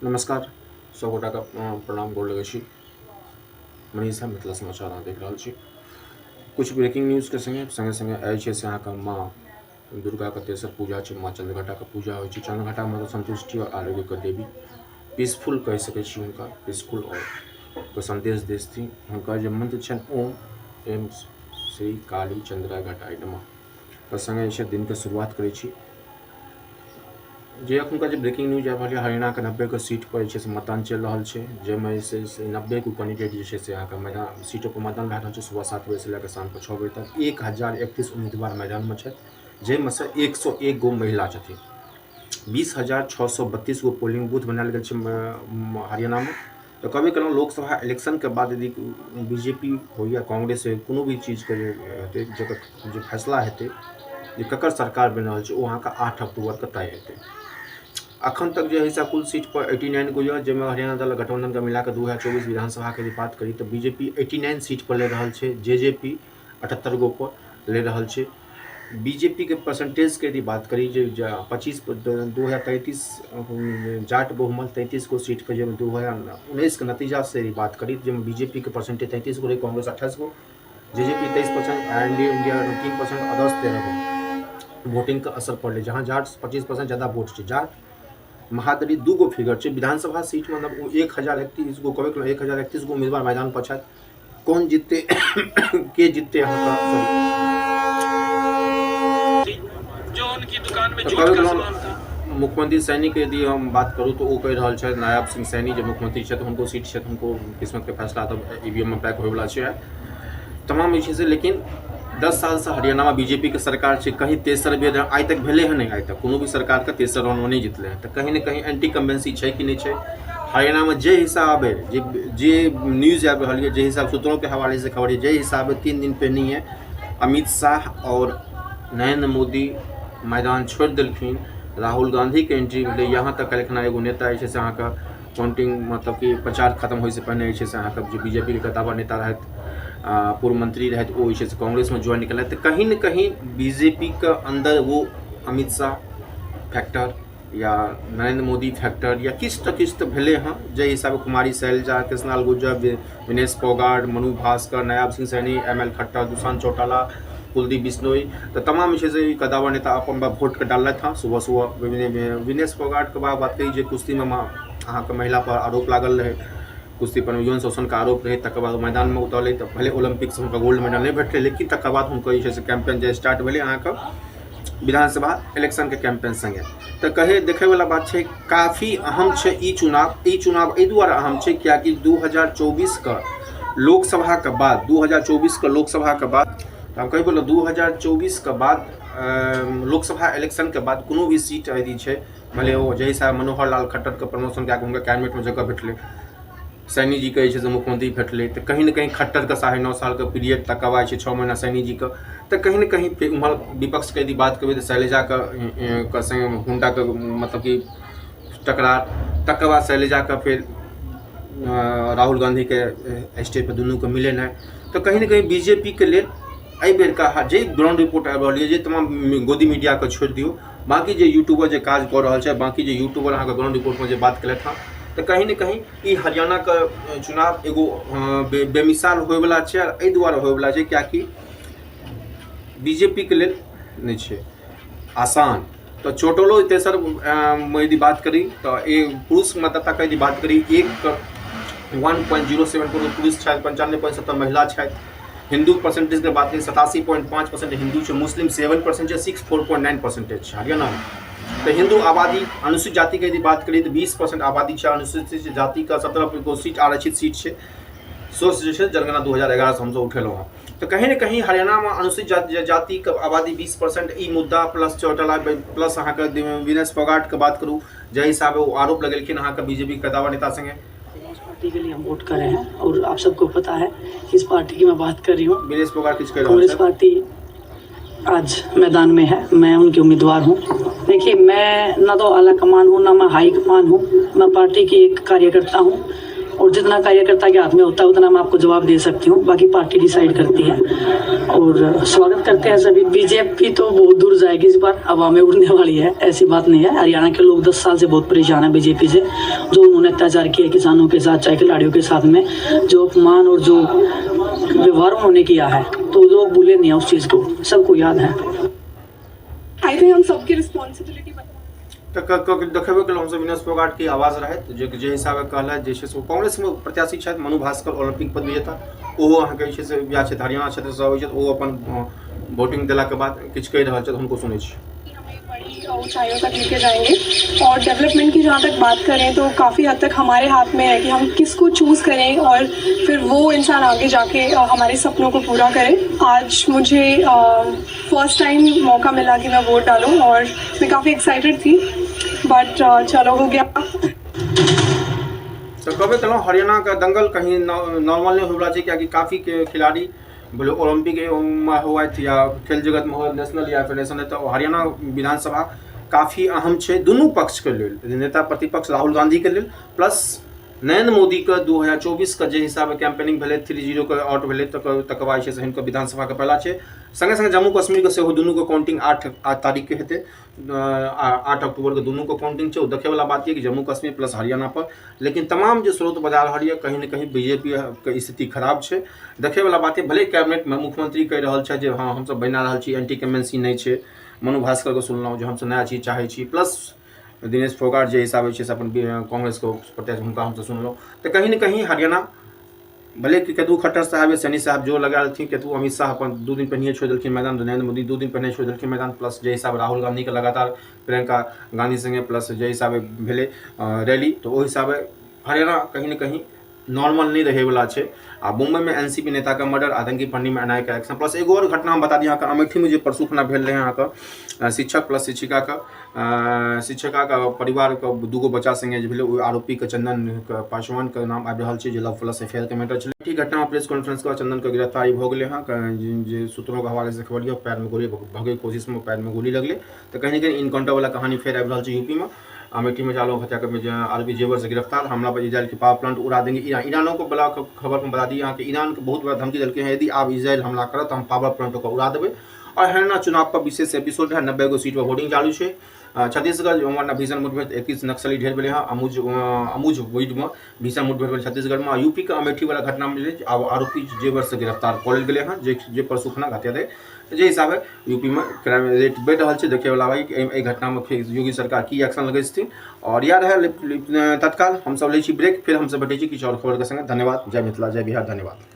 नमस्कार, सब गोटाके प्रणाम, गोर लगै छी। मनीष झा, मिथिला समाचार अहाँ देख रहल छी। किछु ब्रेकिंग न्यूजके सङ्गे सङ्गे सङ्गे आइ छै से अहाँके माँ दुर्गाके तेसर पूजा छै, माँ चन्द्रघटाके पूजा होइ छै। चन्द्रघटा मतलब सन्तुष्टि आओर आरोग्यके देवी, पीसफुल कहि सकै छी हुनका, पीसफुल आओर के सन्देश देथिन। हुनकर जे मन्त्र छनि, ओम एम श्री काली चन्द्रा घटाय नमः। के सङ्गे जे छै दिनके शुरुआत करै छी। जे एखुनका जे ब्रेकिंग न्यूज आबि रहल यऽ, हरियाणाके 90 गो सीट पर जे छै से मतदान चलि रहल छै, जाहिमे जे छै से 90 गो कैंडिडेट जे छै से अहाँके मैदान सीटो पर मतदान भए रहल छै। सुबह 7 बजेसँ लए कऽ शामके 6 बजे तक 1031 उम्मीदवार मैदानमे छथि, जाहिमे सँ 101 गो महिला छथिन। 20,632 गो पोलिंग बूथ बनायल गेल छै हरियाणामे। तऽ कहबे केलहुँ, लोकसभा इलेक्शनके बाद यदि बीजेपी हो या कांग्रेस हो, कोनो भी चीजके जे हेतै, जकर जे फैसला हेतै जे ककर सरकार बनि रहल छै, ओ अहाँके 8 अक्टूबरके तय हेतै। अखन तक जे हिसाब कुल सीट पर 89 गो यऽ, जाहिमे हरियाणा दल गठबंधनके मिला कऽ 2024 विधानसभाके यदि बात करी तऽ बीजेपी 89 सीट पर ले रहल छै, जेजेपी 78 गो पर ले रहल छै। बीजेपीके परसेंटेजके यदि बात करी जे 25, 2033 जाट बहुमत 33 गो सीट पर, जाहिमे 2019के नतीजासँ यदि बात करी, जाहिमे बीजेपीके परसेंटेज 33 गो रहै, कांग्रेस 28 गो, जेजेपी 23%, आरएनडी इंडिया 3%, अदर्स 13 गो वोटिंगके असर पड़लै। जहाँ जाट 25% ज्यादा वोट छै, जाट महादलित दू गो फिगर छै। विधानसभा सीट मतलब ओ 1031 गो कहबे केलहुँ, 1031 गो उम्मीदवार मैदान पर छथि। कोन जीतते, के जीतते अहाँके, सॉरी। जो उनकी दुकान में तऽ झूठ कहबे का केलहुँ, सामान था। मुख्यमंत्री सैनीके यदि हम बात करू तऽ ओ कहि रहल छथि, नायब सिंह सैनी जे मुख्यमंत्री छथि, हुनको सीट छथि, हुनको किस्मतके फैसला तऽ ईवीएममे पैक होइवला छै। तमाम जे छै से, लेकिन 10 सालसँ हरियाणामे बीजेपीके सरकार छै, कहीं तेसर बेर आइ तक भेलै हँ नहि। आइ तक कोनो भी सरकारके तेसर राउंडमे नहि जितलै हँ। तऽ कहीं ने कहीं एंटी इनकम्बेंसी छै कि नहि छै हरियाणामे? जे हिसाब है, जे जे न्यूज़ आबि रहल यऽ, जे हिसाब सूत्रों के हवाले से खबर यऽ, जे हिसाब 3 दिन पहिनहिए अमित शाह और नरेंद्र मोदी मैदान छोड़ि देलखिन, राहुल गांधीके एंट्री भेलै। यहाँ तक काल्हिखना एगो नेता जे छै से अहाँके काउंटिंग, मतलब कि प्रचार खत्म होइसँ पहिने जे छै से अहाँके जे बीजेपीके कद्दावर नेता रहथि, पूर्व मंत्री रहथि, ओ जे छै से कांग्रेसमे ज्वाइन केलथि। तऽ कहीं ने कहीं बीजेपीके अन्दर वो अमित शाह फैक्टर या नरेंद्र मोदी फैक्टर या किछु तऽ किछु तऽ भेलै हँ। जाहि हिसाबे कुमारी शैलजा, कृष्णलाल गुर्जर, विनेश फोगाट, मनु भास्कर, नायब सिंह सैनी, एम एल खट्टर, दुष्यंत चौटाला, कुलदीप बिश्नोई, तऽ तमाम जे छै से ई कद्दावर नेता अपन वोटके डाललथि हँ सुबह सुबह। विनेश फोगाटके बात करी जे कुश्तीमे अहाँके महिला पर आरोप लागल रहै, कुश्ती पर यौन शोषणके आरोप रहै, तकर बाद मैदानमे उतरलै तऽ भले ओलम्पिक्स हुनका गोल्ड मेडल नहि भेटलै, लेकिन तकर बाद हुनकर जे छै से कैंपेन जे स्टार्ट भेलै अहाँके विधानसभा इलेक्शनके कैंपेन सङ्गे। तऽ कहे देखैवला बात छै, काफी अहम छै ई चुनाव। ई चुनाव एहि दुआरे अहम छै कियाकि 2024के लोकसभाके बाद, 2024के लोकसभाके बाद, तऽ हम कहि बोलहुँ, 2024के बाद लोकसभा इलेक्शनके बाद कोनो भी सीट यदि छै, भले ओ जाहि हिसाब मनोहर लाल खट्टरके प्रमोशन कए कऽ हुनका कैबिनेटमे जगह भेटलै, सैनी जीके जे छै से मुख्यमंत्री भेटलै, तऽ कहीं ने कहीं खट्टरके 9.5 सालके पीरियड, तकर बाद छै 6 महीना सैनी जीके, तऽ कहीं ने कहीं फेर उम्हर विपक्षके यदि बात करबै तऽ शैलजाके के सङ्गे हुनकाके मतलब कि टकरार, तकर बाद शैलजाके फेर राहुल गाँधीके स्टेज पर दुनूके मिलेनाइ, तऽ कहीं ने कहीं बीजेपीके लेल एहि बेरका जे ग्राउंड रिपोर्ट आबि रहल यऽ, जे तमाम गोदी मीडियाके छोड़ि दियौ, बाँकी जे यूट्यूबर जे काज कऽ रहल छै, बाँकी जे यूट्यूबर अहाँके ग्राउंड रिपोर्टमे जे बात केलथि हँ, तऽ कहीं ने कहीं ई हरियाणाके चुनाव एगो बेमिसाल होइवला छै। आर एहि दुआरे होइवला छै कियाकि बीजेपीके लेल नहि छै आसान। तऽ चौटालो तेसर यदि बात करी तऽ पुरुष मतदाताके यदि बात करी, 1.07 करोड़ पुरुष छथि, 95.70 महिला छथि। हिन्दू परसेंटेजके बात करी, 87.5% हिन्दू छै, मुस्लिम 7% छै, सिख 4.9 परसेंटेज छै हरियाणामे। तऽ हिन्दू आबादी, अनुसूचित जातिके यदि बात करी तऽ 20% आबादी छै अनुसूचित जातिके, 17 गो सीट आरक्षित सीट छै। सोर्स जे छै जनगणना 2011 से हमसब उठेलहुँ हँ। तऽ कहीं ने कहीं हरियाणामे अनुसूचित जातिके आबादी 20%, ई मुद्दा प्लस चौटाला प्लस अहाँके विनेश फोगाटके बात करू, जाहि हिसाबे ओ आरोप लगेलखिन अहाँके बीजेपी के कद्दावर नेता संगे। इस पार्टी के लिए हम वोट कर रहे हैं और आप सबको पता है किस पार्टी की मैं बात कर रही हूँ। विनेश फोगाट किछु कहि रहल कांग्रेस छथि। पार्टी आज मैदान में है, मैं उनकी उम्मीदवार हूँ। देखिए, मैं न तो आला कमान हूँ, ना मैं हाई कमान हूँ, मैं पार्टी की एक कार्यकर्ता हूँ। और जितना कार्यकर्ता के हाथ में होता है उतना मैं आपको जवाब दे सकती हूँ, बाकी पार्टी डिसाइड करती है। और स्वागत करते हैं सभी। बीजेपी तो बहुत दूर जाएगी इस बार, हवा में उड़ने वाली है, ऐसी बात नहीं है। हरियाणा के लोग 10 साल से बहुत परेशान हैं बीजेपी से, जो उन्होंने अत्याचार किया किसानों के साथ, चाहे खिलाड़ियों के साथ में, जो अपमान और जो व्यवहार उन्होंने किया है, तो लोग भूले नहीं है उस चीज़ को, सबको याद है। I think हम सबकी रिस्पॉन्सिबिलिटी तऽ देखेबे केलहुँ हमसब विनेश फोगाटके आवाज रहथि जे जे हिसाबे कहलथि जे छै से ओ कांग्रेसमे प्रत्याशी छथि। मनु भास्कर ओलम्पिक पद विजेता, ओहो अहाँके जे छै से इएह छथि, हरियाणा क्षेत्रसँ अबै छथि, ओ अपन वोटिंग देलाके बाद किछु कहि रहल छथि, हुनको सुनै छी। हमें बड़ी ऊंचाइयों तक लेके जाएंगे। और डेवलपमेंट की जहाँ तक बात करें तो काफ़ी हद तक हमारे हाथ में है कि हम किसको चूज़ करें और फिर वो इंसान आगे जाके हमारे सपनों को पूरा करे। आज मुझे फर्स्ट टाइम मौका मिला कि मैं वोट डालूँ और मैं काफ़ी एक्साइटेड थी, बट चलो हो गया। तऽ कहबे केलहुँ, हरियाणाके दंगल कहीं नॉर्मल नहि होयवला छै, कियाकि काफी के खिलाड़ी बोले ओलम्पिक मे हुआथि या खेल जगतमे हुए, नेशनल या फिर नेशनल, तऽ हरियाणा विधानसभा काफी अहम छै दुनू पक्षके लेल, नेता प्रतिपक्ष राहुल गांधीके लेल प्लस नरेंद्र मोदीके 2024के जे हिसाबे कैंपेनिंग भेलै, 3-0के आउट भेलै, तकर बाद जे छै से हिनकर विधानसभाके पहला छै। संगे संगे जम्मू कश्मीरके सेहो दुनूके काउंटिंग 8 तारीखके हेतै, 8 अक्टूबरके दुनूके काउंटिंग छै। ओ देखैवला बात यऽ कि जम्मू कश्मीर प्लस हरियाणा पर, लेकिन तमाम जे स्रोत बता रहल यऽ कहीं ने कहीं बीजेपी के स्थिति खराब छै। देखैवला बात यऽ, भले कैबिनेटमे मुख्यमंत्री कहि रहल छथि जे हँ हमसब बना रहल छी, एंटी कमेंसी नहि छै, मनु भास्करके सुनलहुँ जे हमसब नया चीज चाहै छी, प्लस दिनेश फोगाट जे हिसाबे छै से अपन कांग्रेसके प्रत्याशी हुनका हमसब सुनलहुँ, तऽ कहीं ने कहीं हरियाणा भले कि केतबो खट्टर साहब या सैनी साहब जो लगा रहथिन, केतबो अमित शाह अपन 2 दिन पहिने छोड़ि देलखिन मैदान, नरेंद्र मोदी 2 दिन पहिने छोड़ि देलखिन मैदान, प्लस जे हिसाब राहुल गांधीके लगातार प्रियंका गांधी संगे प्लस जे हिसाबे भेलै रैली, तऽ ओहि हिसाबे हरियाणा कहीं ने कहीं नॉर्मल नहि रहैवला छै। आ मुम्बईमे एनसीपी नेताके मर्डर, आतंकी फंडिंगमे एनआईए के एक्शन, प्लस एगो आओर घटना हम बता दी अहाँके, अमेठीमे जे परसू खुना भेल रहै अहाँके शिक्षक प्लस शिक्षिकाके परिवारके 2 बच्चा संगे जे भेलै, ओहि आरोपीके चंदन पासवानके नाम आबि रहल छै जे लव प्लस अफेयरके मैटर छलै। ई घटना प्रेस कॉन्फ्रेंस के बाद चंदनके गिरफ्तारी भऽ गेलै हँ, जे सूत्रों के हवाले से खबर यऽ पैरमे गोली, भगैके कोशिशमे पैरमे गोली लगलै, तऽ कहीं ने कहीं इनकाउंटर वाला कहानी फेर आबि रहल छै यूपीमे। अमेठी में चार लोग हत्या कर आरोपी जेवर से गिरफ्तार, हमला पर इजराइल के पावर प्लांट उड़ा देंगे ईरान। ईरानों को बला खबर में बता दी यहाँ के ईरान के बहुत बड़ा धमकी दिलके हैं, यदि आप इजराइल हमला करत तो हम पावर प्लांट को उड़ा देबै। और हरियाणा चुनाव पर विशेष एपिसोड है, 90 गो सीट पर वोटिंग चालू है। छत्तीसगढ़ भीषण मुठभेड़, 31 नक्सली ढेर भेलै हँ, अमुज में भीषण मुठभेड़ भेल छत्तीसगढ़ में। यूपी के अमेठी वाला घटना में आब आरोपी जेवर से गिरफ्तार कऽ लेल गेलै हँ, जे परसू खुना हत्या रहै। जे हिसाबे यूपी में क्राइम रेट बढ़ि रहल छै, देखैवला भाई एहि घटना में फेर योगी सरकार की एक्शन लगै छथिन। और इएह रहै तत्काल, हमसब लै छी ब्रेक, फेर हमसब भेटै छी किछु आओर खबरके संगे। धन्यवाद, जय मिथिला, जय बिहार, धन्यवाद।